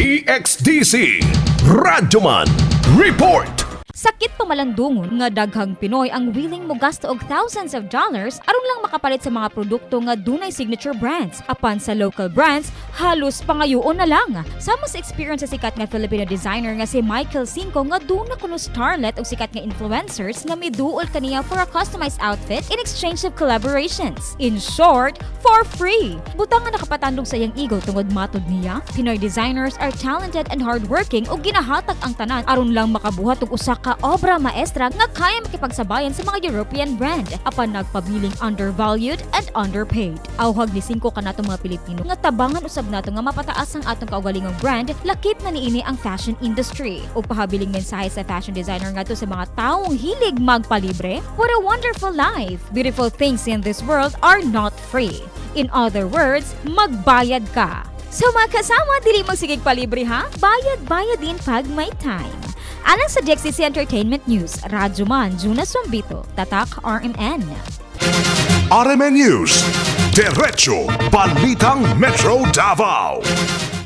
DXDC Radyoman Report. Sakit pamalandungon nga daghang Pinoy ang willing mo gasto og thousands of dollars aron lang makapalit sa mga produkto nga dunay signature brands. Apan sa local brands, halos pangayoon na lang. Sama sa experience sa sikat nga Filipino designer nga si Michael Cinco nga duna kuno starlet og sikat nga influencers nga miduol kaniya for a customized outfit in exchange of collaborations. In short, for free. Butang nga nakapatandog sa iyang ego tungod matod niya, Pinoy designers are talented and hardworking ug ginahatag ang tanan aron lang makabuhat og usa ka obra maestra nga kaya makipagsabayan sa mga European brand apan nagpabiling undervalued and underpaid. Awhag ni Cinco kanatong mga Pilipino nga tabangan usab nato nga mapataas ang atong kaugalingong brand, lakip na niini ang fashion industry. Ug pahabiling mensahe sa fashion designer ngadto sa mga taong hilig magpalibre, what a wonderful life! Beautiful things in this world are not free. In other words, magbayad ka. So mga kasama, dili magsigig palibre ha? Bayad-bayad din pag may time. Alang sa DXCC Entertainment News, Radyoman Juna Sumbito, Tatak RMN. RMN News. Diretso Balitang Metro Davao.